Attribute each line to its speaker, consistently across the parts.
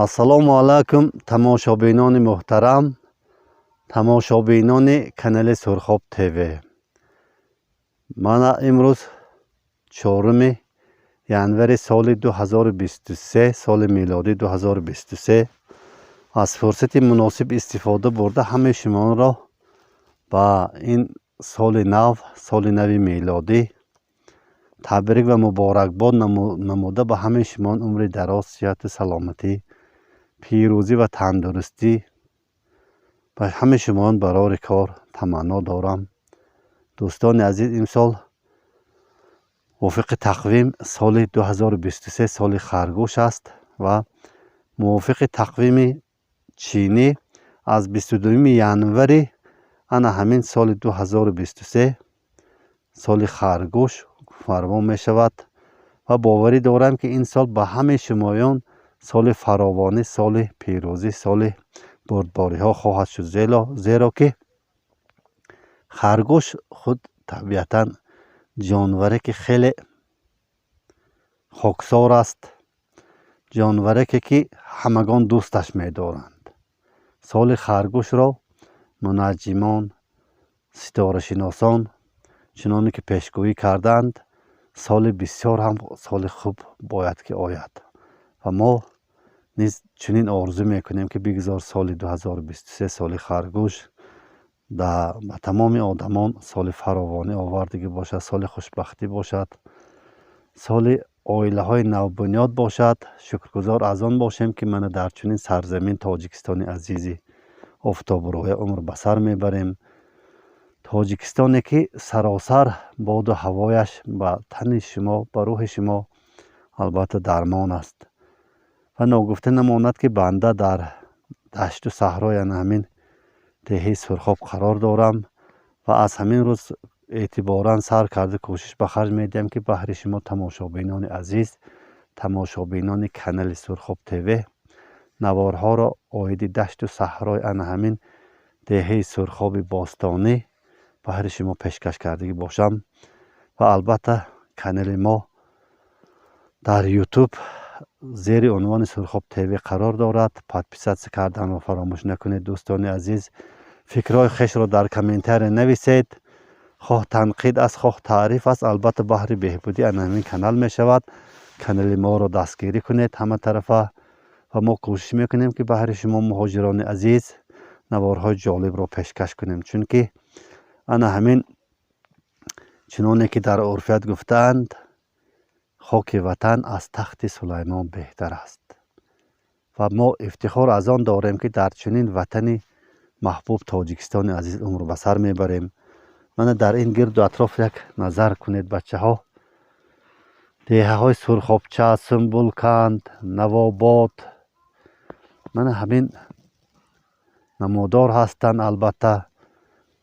Speaker 1: Ассалому алайкум, тамошобинони муҳтарам, тамошобинони канали Сурхоб ТВ. Мана имрӯз 4 январи соли 2023, соли милодӣ 2023. Аз фурсати муносиб истифода бурда, ҳамаи шуморо ба ин соли нав, соли нави милодӣ табрик ва муборакбод намуда, ба ҳамаи шумо умри дароз, сиҳату саломатӣ, пирӯзӣ ва тандурустӣ, ба ҳамаи шумоён барори кор таманно дорам. Дӯстони азиз, имсол мувофиқи тақвим соли 2023 соли харгӯш аст ва мувофиқи тақвими чинӣ аз 22 январи ана ҳамин соли 2023 соли харгӯш фармон мешавад ва боварӣ дорам, ки ин сол ба ҳамаи шумоён соли фаровонӣ, соли пирӯзӣ, соли бурдбориҳо хоҳад шуд, зеро ки харгӯш худ табиатан ҷонваре ки хеле хоксор аст, ҷонвареке ки ҳамагон дӯсташ медоранд. Соли харгӯшро мунаҷҷимон, ситорашиносон чуноне ки пешгӯӣ карданд, соли бисёр ҳам соли хуб бояд ки ояд ва мо низ чунин орзу мекунем, ки бигзор соли 2023, соли харгӯш, ба тамоми одамон соли фаровонӣ овардагӣ бошад, соли хушбахтӣ бошад, соли оилаҳои навбунёд бошад. Шукргузор аз он бошем, ки мана дар чунин сарзамин, Тоҷикистони азизи офтобрӯя, умр ба сар мебарем, Тоҷикистоне ки саросар боду ҳавояш ба тани шумо, ба рӯҳи шумо албатта дармон аст. Ва ногуфта намонад, ки банда дар дашту саҳрои ана ҳамин деҳаи Сурхоб қарор дорам ва аз ҳамин рӯз эътиборан сар карда кӯшиш ба харҷ медиҳам, ки баҳри шумо, тамошобинони азиз, тамошобинони канали Сурхоб ТВ, наворҳоро оиди дашту саҳрои ана ҳамин деҳаи Сурхоби бостонӣ баҳри шумо пешкаш кардагӣ бошам. Ва албатта канали мо дар Ютуб зери унвони Сурхоб ТВ қарор дорад. Подписаться карданро фаромӯш накунед, дӯстони азиз. Фикрҳои хешро дар комментария нависед, хоҳ танқид аст, хоҳ таъриф аст, албатта баҳри беҳбудӣ ана ҳамин канал мешавад. Канали моро дастгирӣ кунед ҳаматарафа ва мо кӯшиш мекунем, ки баҳри шумо, муҳоҷирони азиз, наворҳои ҷолибро пешкаш кунем, чунки ана ҳамин чуноне ки дар урфият гуфтаанд, хоки ватан аз тахти Сулаймон беҳтар аст ва мо ифтихор аз он дорем, ки дар чунин ватани маҳбуб, Тоҷикистони азиз, умр ба сар мебарем. Мана дар ин гирду атроф як назар кунед, бачаҳо: деҳаҳои Сурхобча, Сумбулканд, Навобод мана ҳамин намудор ҳастанд. Албатта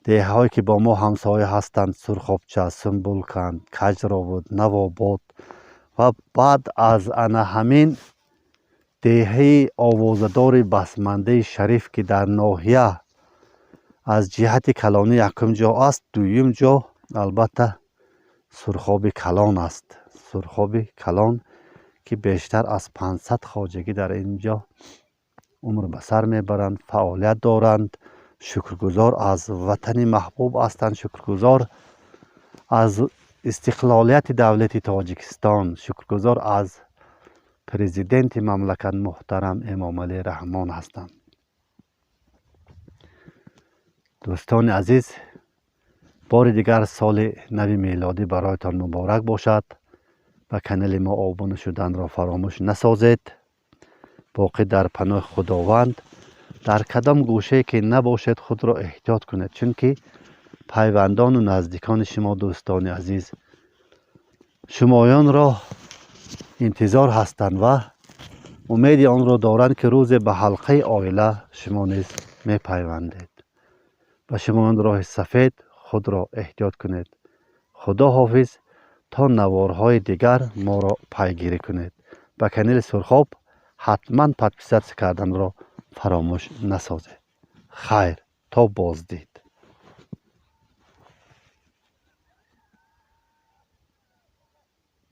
Speaker 1: деҳаҳое ки бо мо ҳамсоя ҳастанд: Сурхобча, Сумбулканд, Каҷровуд, Навобод ва баъд аз ана ҳамин деҳаи овозадори Басмандаи Шариф, ки дар ноҳия аз ҷиҳати калонӣ якум ҷо аст, дуюм ҷо албатта Сурхоби Калон аст. Сурхоби Калон, ки бештар аз 500 хоҷагӣ дар ин ҷо умр ба сар мебаранд, фаъолият доранд, шукргузор аз ватани маҳбуб ҳастанд, шукргузор аз истиқлолияти давлати Тоҷикистон, шукргузор аз президенти мамлакат муҳтарам Эмомалӣ Раҳмон ҳастанд. Дӯстони азиз, бори дигар соли нави мелодӣ бароятон муборак бошад. Ба канали мо обуна шуданро фаромӯш насозед. Боқӣ дар паноҳи Худованд. Дар кадом гӯшае ки набошед, худро эҳтиёт кунед, чунки пайвандону наздикони шумо, дӯстони азиз, шумоёнро интизор ҳастанд ва умеди онро доранд, ки рӯзе ба ҳалқаи оила шумо низ мепайвандед. Ба шумоён роҳи сафед, худро эҳтиёт кунед. Худо ҳофиз, то наворҳои дигар моро пайгирӣ кунед. Ба канали Сурхоб ҳатман подписаться карданро фаромӯш насозед. Хайр, то боздид.